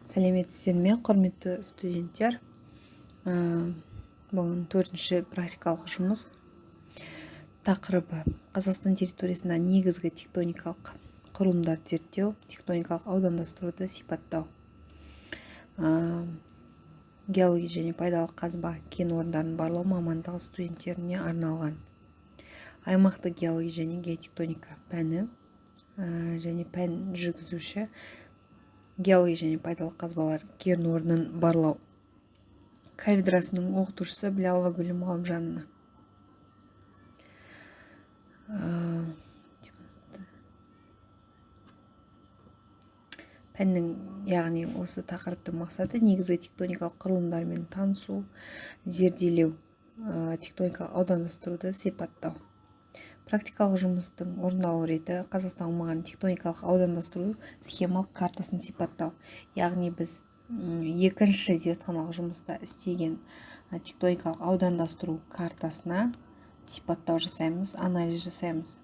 Сәлеметсіздер ме, құрметті студенттер! Бүгін төртінші практикалық жұмыс. Тақырыбы: Қазақстан территориясында негізгі тектоникалық құрылымдарды зерттеу, тектоникалық аудандастыруды сипаттау. Геология және пайдалы қазба кен орындарын барлау мамандығы студенттеріне арналған. Аймақтық геология және геотектоника пәні және пән жүргізуші, геология және пайдалы қазбалар кен орнын барлау кафедрасының оқытушысы Біләлова Гүлім Ғалымжановна. Пәннің, яғни осы тақырыптың мақсаты: негізгі тектоникалық құрылымдармен танысу, зерделеу, тектоникалық аудандастыруды сипаттау. Практикалық жұмыстың орындалу реті: Қазақстан аумағының тектоникалық аудандастыру схемалық картасын сипаттау. Яғни біз екінші зертханалық жұмыста істеген тектоникалық аудандастыру картасына сипаттау жасаймыз, анализ жасаймыз.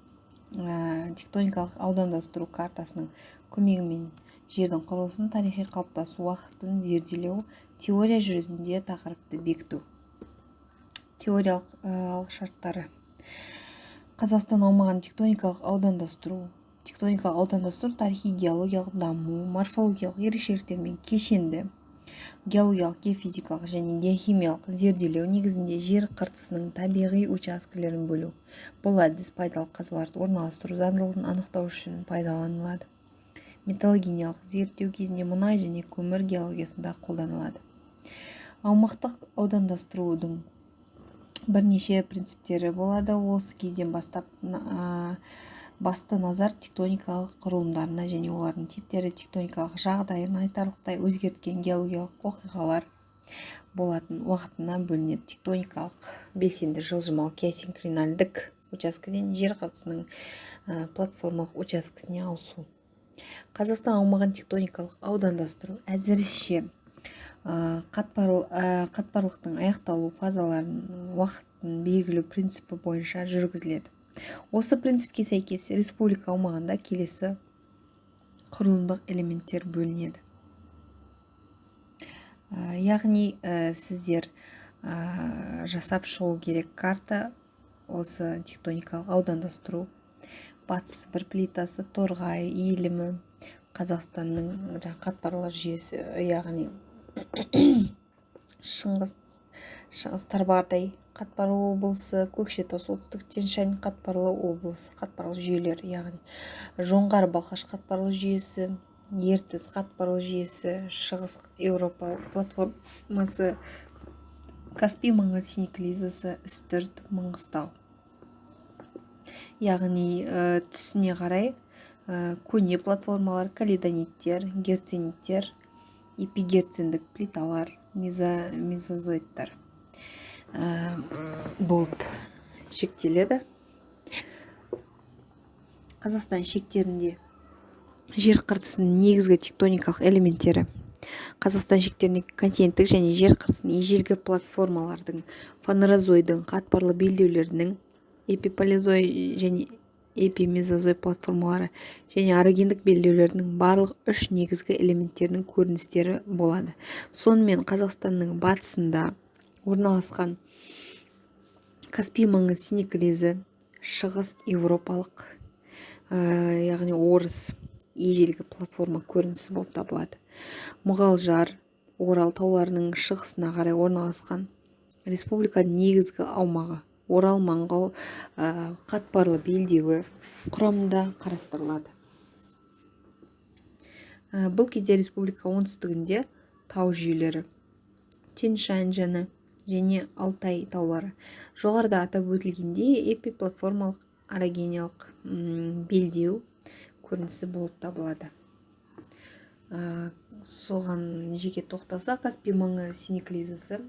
Тектоникалық аудандастыру картасының көмегімен жердің құрылысын, тарихи қалыптасу уақытын зерделеу, теория жүзінде тақырыпты бекіту. Теориялық алғышарттары. Қазақстан аумағын тектоникалық аудандастыру. Тектоникалық аудандастыру тарихи геологиялық даму, морфологиялық ерекшеліктер мен кешенді геологиялық, геофизикалық және геохимиялық зерделеу негізінде жер қыртысының табиғи учаскелерін бөлу. Бұл әдіс пайдалы қазбаларды орналастыру заңдылығын анықтау үшін пайдаланылады. Металлогениялық зерттеу кезінде мұнай және көмір геологиясында қолданылады. Аумақтық аудандастырудың бірнеше принциптері болады. Осы кезден бастап басты назар тектоникалық құрылымдарына және олардың типтері, тектоникалық жағдайын айтарлықтай өзгерткен геологиялық оқиғалар болатын уақытына бөлінеді. Тектоникалық белсенді жылжымалы геосинклинальдік учаскеден жер қыртысының платформалық учаскесіне ауысу. Қазақстан аумағын тектоникалық аудандастыру әзірше қатпарлықтың аяқталу фазаларының уақытын белгілеу принципі бойынша жүргізіледі. Осы принципке сәйкес республика аумағында келесі құрылымдық элементтер бөлінеді. Яғни сіздер жасап шығу керек карта осы тектоникалық аудандастыру: Батыс Сібір плитасы, Торғай иілімі, Қазақстанның жаңа қатпарлар жүйесі, яғни Шығыс Тарбағатай қатпарлы облысы, Көкшетау, Солтүстік Тянь-Шань қатпарлы облысы, қатпарлы жүйелер, яғни Жоңғар Балқаш қатпарлы жүйесі, Ертіс қатпарлы жүйесі, Шығыс Еуропа платформасы, Каспий маңы синеклизасы, Үстірт, Маңғыстау. Яғни түсіне қарай көне платформалар, каледониттер, герциниттер, эпигерциндік плиталар, мезозоиттар болып жіктеледі. Қазақстан шектерінде жер қыртысының негізгі тектоникалық элементтері. Қазақстан шектерінде континенттік және жер қыртысының ежелгі платформалардың, фанерозойдың қатпарлы белдеулерінің, эпипалеозой және эпимезозой платформалары және орогендік белдеулердің барлық үш негізгі элементтерінің көріністері болады. Сонымен, Қазақстанның батысында орналасқан Каспий маңы синеклизі Шығыс Еуропалық, яғни орыс ежелгі платформа көрінісі болып табылады. Мұғалжар, Орал тауларының шығысына қарай орналасқан республиканың негізгі аумағы Орал Моңғол қатпарлы белдеуі құрамында қарастырылады. Бұл кезде республика оңтүстігінде тау жүйелері Тянь-Шань және Алтай таулары. Жоғарыда атап өтілгендей, эпиплатформалық орогениялық белдеу көрінісі болып табылады. Соған жеке тоқталсақ, Каспий маңы синеклизасы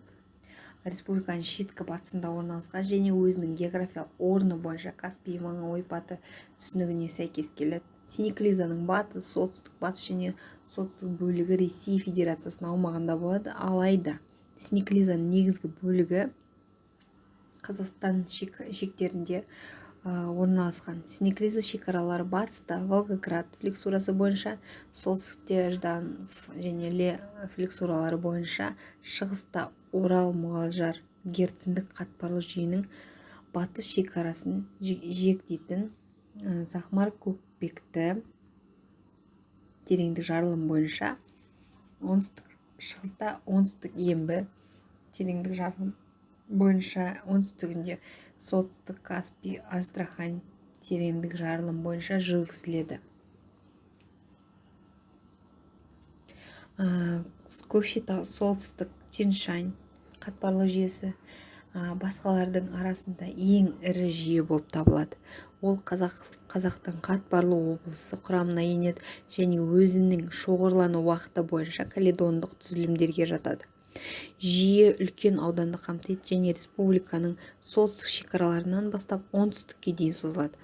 республиканың шеткі батысында орналасқан және өзінің географиялық орны бойынша Каспий маңы ойпаты түсінігіне сәйкес келеді. Синеклизаның батыс, солтүстік батыс және солтүстік бөлігі Ресей Федерациясының аумағында болады. Алайда синеклизаның негізгі бөлігі Қазақстан шектерінде Орналасқан. Синеклиза шекаралары батыста Волгоград флексурасы бойынша, солтүстікте Жданов және Іле флексуралары бойынша, шығыста Орал-Мұғалжар герциндік қатпарлы жүйенің батыс шекарасын жиектейтін Сақмар-Көкпекті тереңдік жарылым бойынша, оңтүстік шығыста Оңтүстік Ембі тереңдік жарылым бойынша, оңтүстігінде Солтүстік Каспий Астрахань тереңдік жарылым бойынша жүргізіледі. Көкшетау Солтүстік Тянь-Шань қатпарлы жүйесі басқалардың арасында ең ірі жүйе болып табылады. Ол Қазақтың қатпарлы облысы құрамына енеді және өзінің шоғырлану уақыты бойынша каледондық түзілімдерге жатады. Жүйе үлкен ауданды қамтиды және республиканың солтүстік шекараларынан бастап оңтүстікке дейін созылады.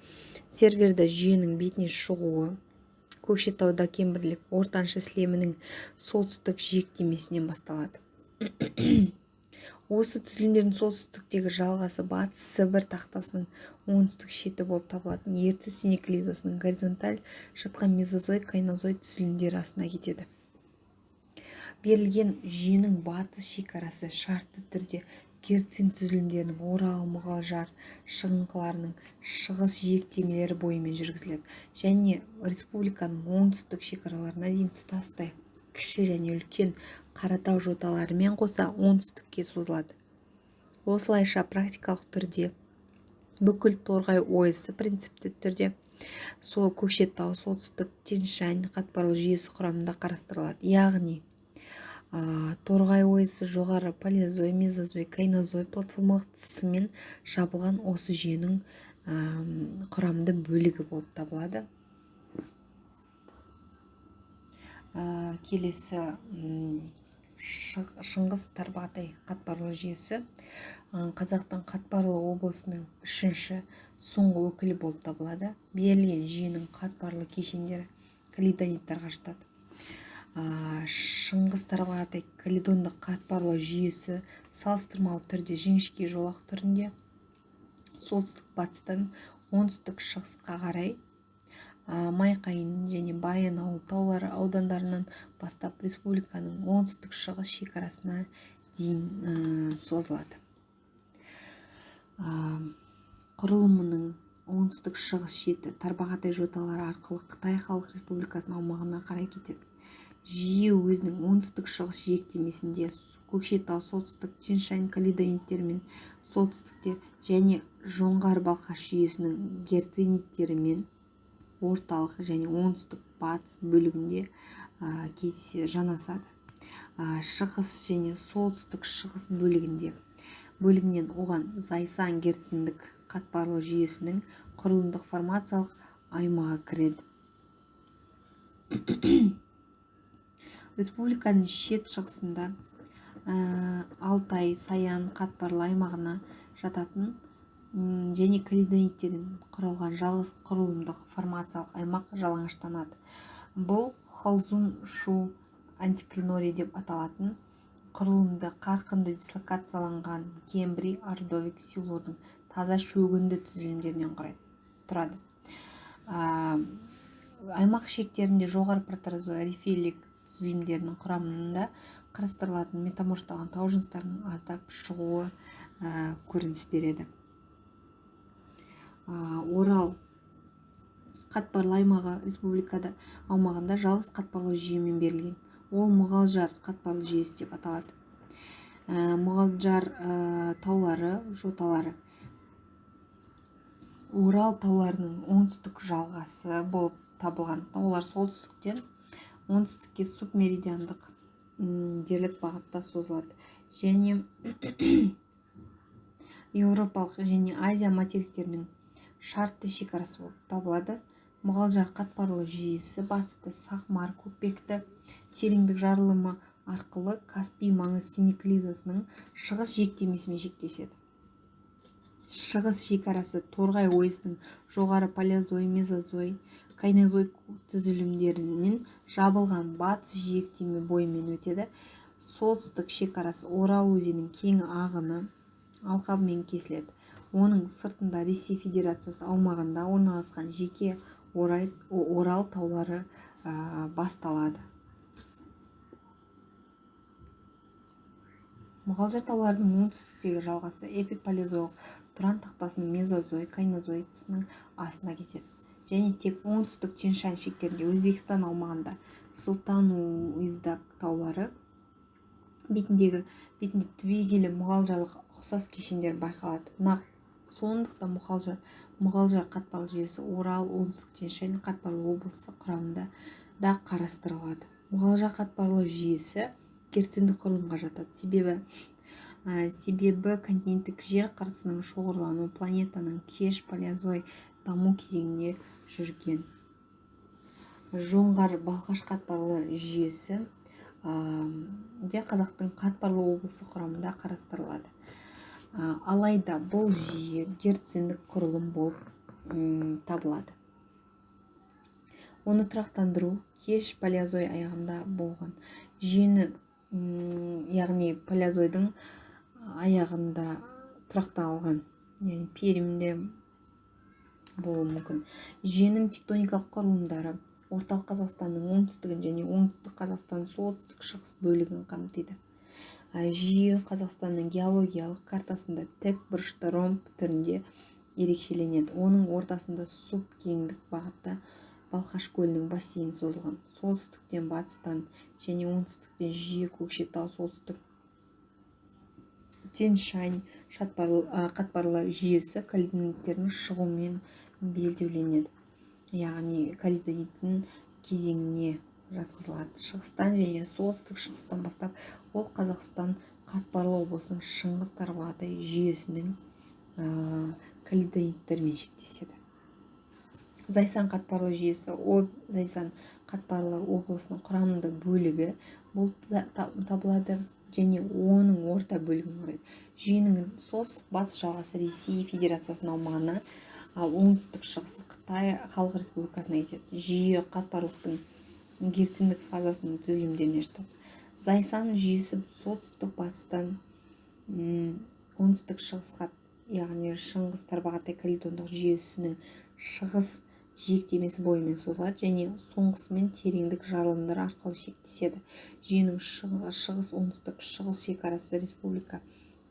Серверді жүйенің бетіне шығуы Көкшетауда кембрийлік ортаншы сілемінің солтүстік жиектемесінен басталады. Осы түзілімдердің солтүстіктегі жалғасы Батыс Сібір тақтасының оңтүстік шеті болып табылатын Ертіс синеклизасының горизонталь жатқан мезозой, кайнозой түзілімдері астына кетеді. Берілген жүйенің батыс шекарасы шартты түрде герцин түзілімдерінің Орал, Мұғалжар шығыңқыларының шығыс жиектемелері бойымен жүргізіледі және республиканың оңтүстік шекараларына дейін тұтастай кіші және үлкен Қаратау жоталарымен қоса оңтүстікке созылады. Осылайша, практикалық түрде бүкіл Торғай ойысы принципті түрде сол Көкшетау Солтүстік Тянь-Шань қатпарлы жүйесі құрамында қарастырылады. Яғни Торғай ойысы жоғары палеозой, мезозой, кайнозой платформалық тысымен жабылған осы жүйенің құрамды бөлігі болып табылады. Келесі Шыңғыс Тарбағатай қатпарлы жүйесі Қазақтың қатпарлы облысының үшінші соңғы өкілі болып табылады. Берілген жүйенің қатпарлы кешендері каледониттарға жатады. Шыңғыс Тарбағатай каледондық қатпарлы жүйесі салыстырмалы түрде жіңішке жолақ түрінде солтүстік батыстан оңтүстік шығысқа қарай Майқайың және Баянауыл таулары аудандарынан бастап республиканың оңтүстік шығыс шекарасына дейін созылады. Құрылымының оңтүстік шығыс шеті Тарбағатай жоталары арқылы Қытай Халық Республикасының аумағына қарай кетеді. Жүйе өзінің оңтүстік шығыс жиектемесінде Көкшетау Солтүстік Тянь-Шань каледониттерімен солтүстікте және Жоңғар-Балқаш жүйесінің герциниттерімен орталық және оңтүстік батыс бөлігінде кездесе жанасады. Шығыс және солтүстік шығыс бөлігінен оған Зайсан герциндік қатпарлы жүйесінің құрылымдық формациялық аймағы кіреді. Республиканың шет шығысында Алтай, Саян қатпарлы аймағына жататын және каледониттерден құралған жалғыз құрылымдық формациялық аймақ жалаңаштанады. Бұл Холзун-Шу антиклинорий деп аталатын құрылымды қарқынды дислокацияланған кембрий, ордовик, силурдың таза шөгінді түзілімдерінен тұрады. Аймақ шектерінде жоғары протерозой рифейлік түзілімдерінің құрамында қарастырылатын метаморфталған тау жыныстарының аздап шығуы көрініс береді. Орал қатпарлы аймағы республикада аумағында жалғыз қатпарлы жүйемен берілген. Ол Мұғалжар қатпарлы жүйесі деп аталады. Мұғалжар таулары, жоталары Орал тауларының оңтүстік жалғасы болып табылғандықтан олар солтүстіктен оңтүстікке субмеридиандық дерлік бағытта созылады және Еуропалық және Азия материктерінің шартты шекарасы болып табылады. Мұғалжар қатпарлы жүйесі батыста Сақмар көкпекті тереңдік жарылымы арқылы Каспий маңы синеклизасының шығыс жиектемесімен шектеседі. Шығыс шекарасы Торғай ойысының жоғары палеозой, мезозой, кайнозой түзілімдерімен жабылған батыс жиектеме бойымен өтеді. Солтүстік шекарасы Орал өзенінің кең ағыны алқабымен кесіледі. Оның сыртында Ресей Федерациясы аумағында орналасқан жеке Орал таулары басталады. Мұғалжар тауларының оңтүстіктегі жалғасы эпипалеозойлық Тұран тақтасының мезозой, кайнозой тұсының астына кетеді. Және тек оңтүстік Тянь-Шань шектерінде Өзбекстан аумағында Сұлтан-Уйздак таулары бетінде түбегейлі мұғалжарлық ұқсас кешендер байқалады. Нақ сондықтан Мұғалжар қатпарлы жүйесі Орал, оңтүстік Тянь-Шань қатпарлы облысы құрамында да қарастырылады. Мұғалжар қатпарлы жүйесі герциндік құрылымға жатады. Себебі континенттік жер қыртысының шоғырлануы планетаның кеш палеозой даму кезеңінде жүрген. Жоңғар Балқаш қатпарлы жүйесі де Қазақтың қатпарлы облысы құрамында қарастырылады. Алайда бұл жүйе герциндік құрылым болып табылады. Оны тұрақтандыру кеш палеозой аяғында болған. Жүйені, яғни палеозойдың аяғында тұрақталған, яғни Пермьде болуы мүмкін. Жүйенің тектоникалық құрылымдары Орталық Қазақстанның оңтүстігін және Оңтүстік Қазақстанның солтүстік шығыс бөлігін қамтиды. Жүйе Қазақстанның геологиялық картасында тік бұрышты ромб түрінде ерекшеленеді. Оның ортасында субкеңдік бағытта Балқаш көлінің бассейні созылған. Солтүстіктен, батыстан және оңтүстіктен жүйе Көкшетау, солтүстік Тянь-Шань қатпарлы жүйесі каледонидтердің шығуымен белдеуленеді. Яғни каледониттің кезеңіне жатқызылады. Шығыстан және солтүстік шығыстан бастап ол Қазақстан қатпарлы облысының Шыңғыс Тарбағатай жүйесінің каледонидтермен шектеседі. Зайсан қатпарлы жүйесі Зайсан қатпарлы облысының құрамында бөлігі болып табылады және оның орта бөлігін құрайды. Жүйенің солтүстік батыс жалғасы Ресей Федерациясының аумағына, ал оңтүстік шығысы Қытай Халық Республикасына кетеді. Жүйе қатпарлықтың герциндік фазасының түзілімдеріне жатады. Зайсан жүйесі солтүстік батыстан оңтүстік шығысқа, яғни Шыңғыс Тарбағатай каледондық жүйесінің шығыс жиектемесі бойымен созылады және соңғысымен тереңдік жарылымдар арқылы шектеседі. Жүйенің шығыс оңтүстік шығыс шекарасы республика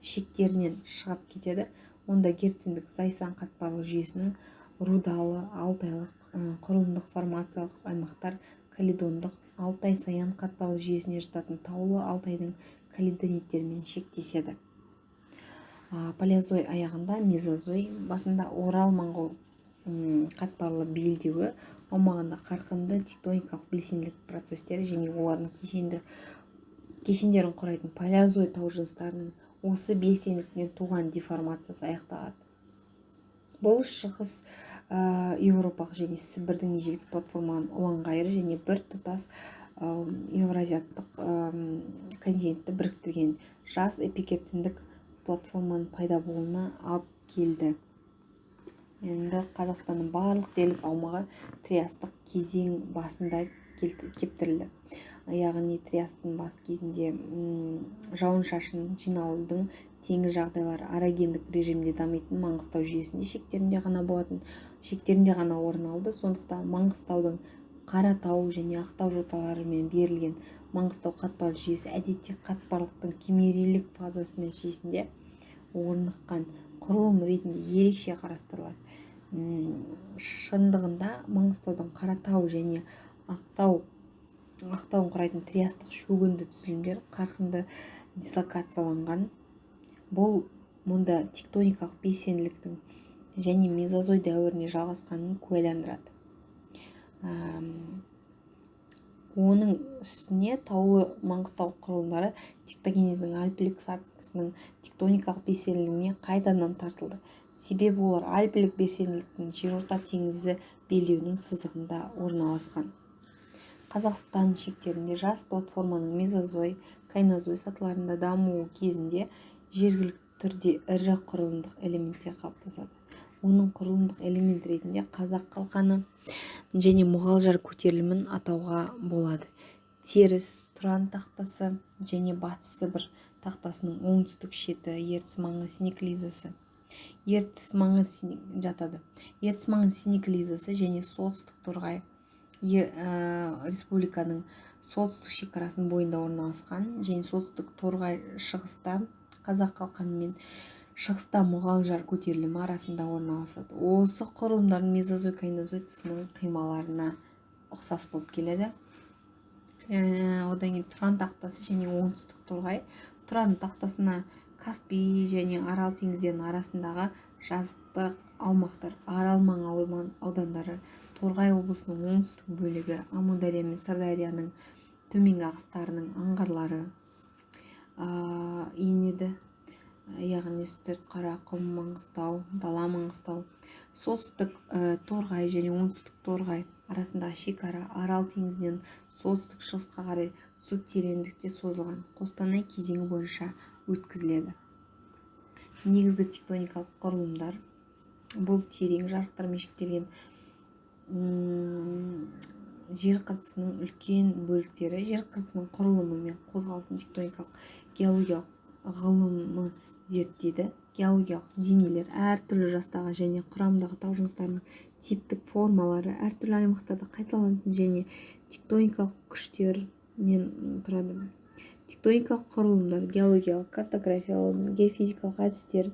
шектерінен шығып кетеді. Онда герциндік Зайсан қатпарлы жүйесінің рудалы, алтайлық, құрылымдық формациялық аймақтар каледондық Алтай-Саян қатпарлы жүйесіне жататын таулы Алтайдың каледонидтерімен шектеседі. Палеозой аяғында, мезозой басында Орал-Моңғол қатпарлы белдеуі аумағында қарқынды тектоникалық белсенділік процестері және олардың кешендерін құрайтын палеозой тау жыныстарының осы белсенділіктен туған деформациясы аяқталады. Бұл шығыс Еуропалық және Сібірдің ежелгі платформаларын ұланғайыр және бір тұтас еуразиаттық континентті біріктірген жас эпигерциндік платформаның пайда болуына алып келді. Енді Қазақстанның барлық дерлік аумағы триастық кезең басында кептірілді. Яғни триастың бас кезінде жауын-шашын жиналудың теңіз жағдайлары орогендік режимде дамитын Маңғыстау жүйесінде шектерінде ғана болатын, шектерінде ғана орын алды. Сондықтан Маңғыстаудың Қаратау және Ақтау жоталарымен берілген Маңғыстау қатпарлы жүйесі әдетте қатпарлықтың киммерийлік фазасы нәтижесінде орныққан құрылым ретінде ерекше қарастырылады. Шындығында Маңғыстаудың Қаратау және Ақтауын құрайтын триастық шөгінді түзілімдер қарқынды дислокацияланған. Бұл мұнда тектоникалық белсенділіктің және мезозой дәуіріне жалғасқанын куәландырады. Оның үстіне таулы Маңғыстау құрылымдары тектогенездің альпілік сатысының тектоникалық белсенділігіне қайтадан тартылды. Себебі олар альпілік белсенділіктің Жерорта теңізі белдеуінің сызығында орналасқан. Қазақстан шектерінде жас платформаның мезозой, кайнозой сатыларында дамуы кезінде жергілікті түрде ірі құрылымдық элементтер қалыптасады. Оның құрылымдық элемент ретінде Қазақ қалқаны және Мұғалжар көтерілімін атауға болады. Теріс, Тұран тақтасы және Батыс Сібір тақтасының оңтүстік шеті Ертіс маңы синеклизасы. Ертіс маңы жатады. Ертіс маңы синеклизасы және Солтүстік Торғай республиканың солтүстік шекарасының бойында орналасқан және Солтүстік Торғай шығыста Қазақ қалқаны мен шығыста Мұғалжар көтерілімі арасында орналасады. Осы құрылымдардың мезозой, кайнозой тұсының қималарына ұқсас болып келеді. Одан кейін Тұран тақтасы және Оңтүстік Торғай. Тұран тақтасына Каспий және Арал теңіздерінің арасындағы жазықтық аумақтар, Арал маңы аудандары, Торғай облысының оңтүстік бөлігі, Амудария мен Сырдарияның төменгі ағыстарының аңғарлары енеді, яғни Үстірт, Қарақұм, Маңғыстау, Дала Маңғыстау. Солтүстік Торғай және Оңтүстік Торғай арасындағы шекара Арал теңізінен солтүстік шығысқа қарай субтереңдікте созылған Қостанай кезеңі бойынша өткізіледі. Негізгі тектоникалық құрылымдар бұл терең жарықтармен шектелген жер қыртысының үлкен бөліктері. Жер қыртысының құрылымы мен қозғалысын тектоникалық геологиялық ғылымы зерттейді. Геологиялық денелер әртүрлі жастағы және құрамдағы тау жыныстарының типтік формалары, әртүрлі аймақтарда қайталанатын және тектоникалық күштерінен тұрады. Тектоникалық құрылымдар геологиялық, картографиялық, геофизикалық әдістер,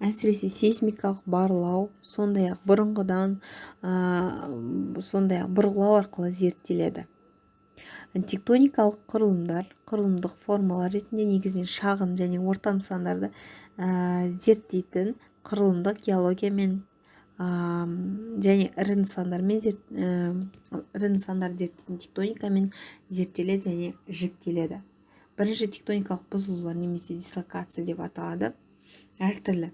әсіресе сейсмикалық барлау, сондай-ақ бұрғылау арқылы зерттеледі. Тектоникалық құрылымдар құрылымдық формалар ретінде негізінен шағын және орта нысандарды зерттейтін құрылымдық геология мен және ірі нысандарды зерттейтін тектоникамен зерттеледі және жіктеледі. Бірінші тектоникалық бұзылулар немесе дислокация деп аталады. Әртүрлі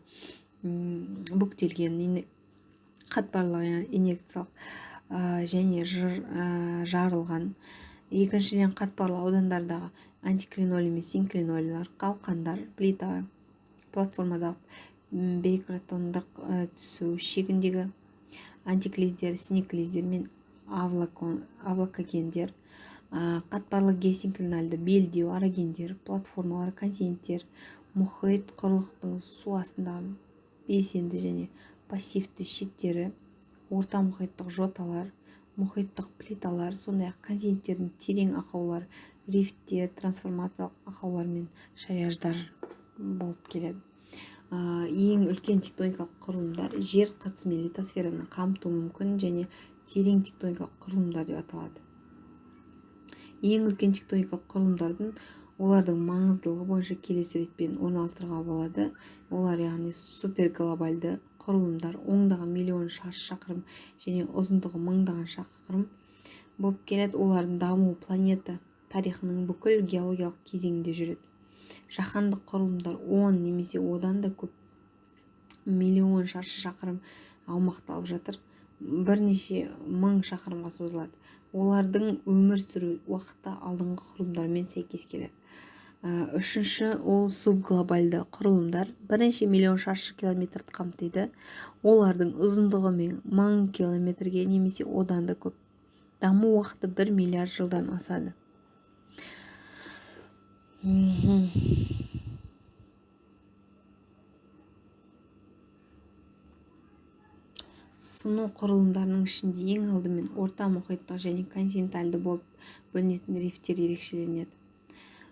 бүктелген, қатпарлы, инъекциялық және жарылған. Екіншіден, қатпарлы аудандардағы антиклиноль мен синклинолилар, қалқандар, плита, платформадағы перикратондық түсу шегіндегі антиклиздер, синеклиздер мен авлакогендер, қатпарлы геосинклинальды белдеу, орогендер, платформалар, континенттер, мұхит құрлықтың су астындағы белсенді және пассивті шеттері, орта мұхиттық жоталар, мұхиттық плиталар, сондай-ақ континенттердің терең ақаулар, рифттер, трансформациялық ақаулар мен шаяждар болып келеді. Ең үлкен тектоникалық құрылымдар жер қыртысы мен литосфераны қамтуы мүмкін және терең тектоникалық құрылымдар деп аталады. Ең үлкен тектоникалық құрылымдардың олардың маңыздылығы бойынша келесі ретпен орналастыруға болады. Олар яғни суперглобальды құрылымдар ондаған миллион шаршы шақырым және ұзындығы мыңдаған шақырым болып келеді. Олардың дамуы планета тарихының бүкіл геологиялық кезеңінде жүреді. Жаһандық құрылымдар 10 немесе одан да көп миллион шаршы шақырым аумақты алып жатыр, бірнеше мың шақырымға созылады. Олардың өмір сүру уақыты алдыңғы құрылымдармен сәйкес келеді. Үшінші, ол субглобальды құрылымдар бірнеше миллион шаршы километрді қамтиды. Олардың ұзындығы 1000 километрге немесе одан да көп. Даму уақыты 1 миллиард жылдан асады. Сыну құрылымдарының ішінде ең алдымен орта мұхиттық және континентальды болып бөлінетін рифтер ерекшеленеді.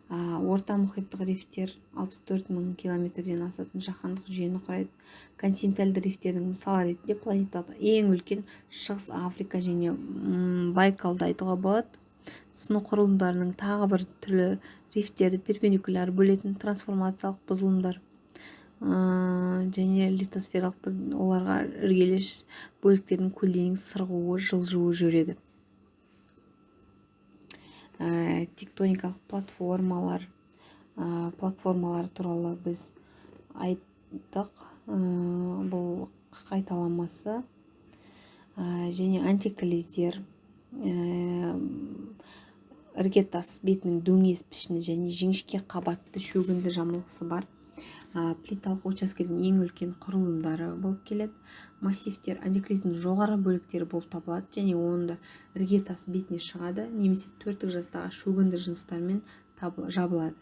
Орта мұхиттық рифтер 64 мың километрден асатын жаһандық жүйені құрайды. Континентальды рифтердің мысалы ретінде планетада ең үлкен Шығыс Африка және Байкалды айтуға болады. Сыну құрылымдарының тағы бір түрлі рифтерді перпендикуляр бөлетін трансформациялық бұзылымдар және литосфералық оларға іргелес бөліктердің көлденең сырғуы, жылжуы жүреді. Тектоникалық платформалар туралы біз айттық. Бұл қайталамасы және антиклиздер, іргетас бетінің дөңес пішіні және жіңішке қабатты шөгінді жамылғысы бар. Плиталық учаскелердің ең үлкен құрылымдары болып келеді. Массивтер антиклиздің жоғары бөліктері болып табылады және онда іргетас бетіне шығады немесе төрттік жастағы шөгінді жыныстармен жабылады.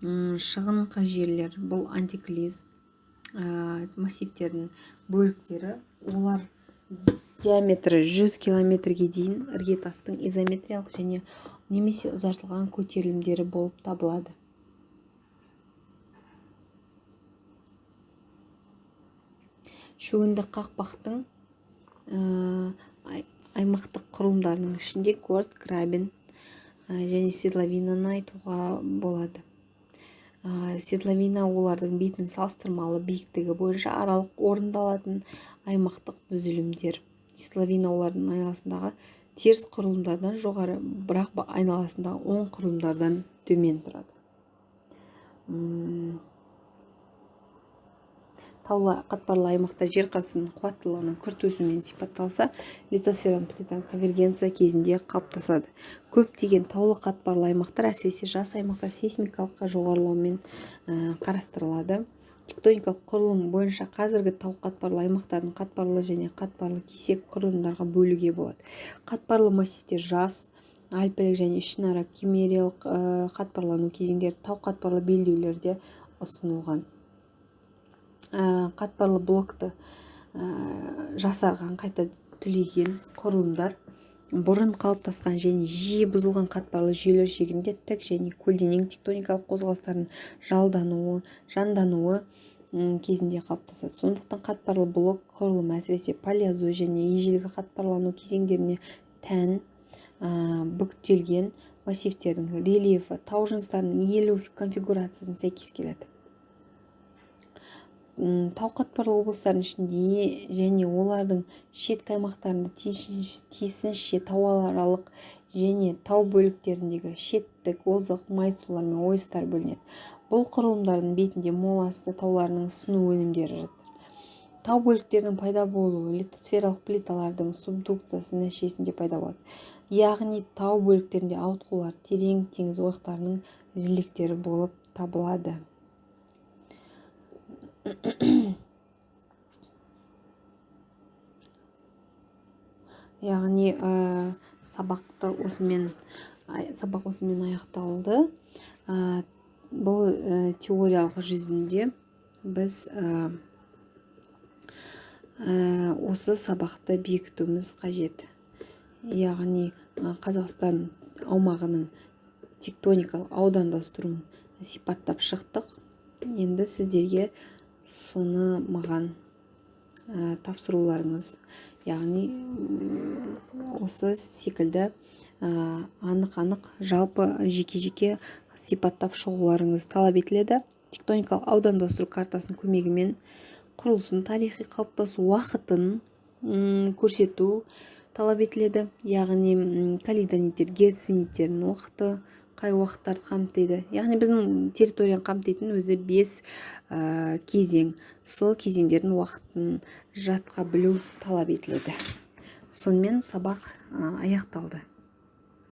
Шығынқы жерлер бұл антиклиз, Массивтердің бөліктері, олар диаметрі 100 километрге дейін іргетастың изометриялық және немесе ұзартылған көтерілімдері болып табылады. Шөгінді қақпақтың аймақтық құрылымдарының ішінде горст, грабен және седловинаны айтуға болады. Седловина олардың бетінің салыстырмалы биіктігі бойынша аралық орындалатын аймақтық түзілімдер. Седловина олардың айналасындағы теріс құрылымдардан жоғары, бірақ айналасындағы оң құрылымдардан төмен тұрады. Таулы қатпарлы аймақта жер қыртысының қуаттылығының күрт өсуімен сипатталса, литосфераның плитаның конвергенция кезінде қалыптасады. Көптеген таулы қатпарлы аймақтар, әсіресе жас аймақтар, сейсмикалық жоғарылаумен қарастырылады. Тектоникалық құрылым бойынша қазіргі тау қатпарлы аймақтардың қатпарлы және қатпарлы кесек құрылымдарға бөлуге болады. Қатпарлы массивтер жас, альпілік және ішінара киммериялық қатпарлану кезеңдері тау қатпарлы белдеулерде ұсынылған. Қатпарлы блокты жасарған, қайта түлеген құрылымдар бұрын қалыптасқан және жиі бұзылған қатпарлы жүйелер шегінде тік және көлденең тектоникалық қозғалыстардың жандануы кезінде қалыптасады. Сондықтан қатпарлы блок құрылымы әсіресе палеозой және ежелгі қатпарлану кезеңдеріне тән бүктелген массивтердің рельефі тау жыныстарының иілу конфигурациясына сәйкес келеді. Тау қатпарлы облыстардың ішінде және олардың шеткі аймақтарында тиісінше тауаралық және тау бөліктеріндегі шеттік, озық майсулар мен ойыстар бөлінеді. Бұл құрылымдардың бетінде мол асты тауларының сыну өнімдері жатыр. Тау бөліктерінің пайда болуы литосфералық плиталардың субдукциясы нәтижесінде пайда болады. Яғни тау бөліктерінде ауытқулар терең теңіз ойықтарының реликтері болып табылады. Яғни сабақ осымен аяқталды. Бұл теориялық жүзінде біз осы сабақты бекітуіміз қажет. Яғни Қазақстан аумағының тектоникалық аудандастыруын сипаттап шықтық. Енді сіздерге соны маған тапсыруларыңыз, яғни осы секілді анық-анық жалпы жеке-жеке сипаттап шығуларыңыз талап етіледі. Тектоникалық аудандастыру картасының көмегімен құрылысын, тарихи қалыптасу уақытын көрсету талап етіледі. Яғни каледониттер, герциниттердің уақыты қай уақыттарды қамтиды. Яғни біздің территорияны қамтитын өзі 5 кезең. Сол кезеңдердің уақытын жатқа білу талап етіледі. Сонымен сабақ аяқталды.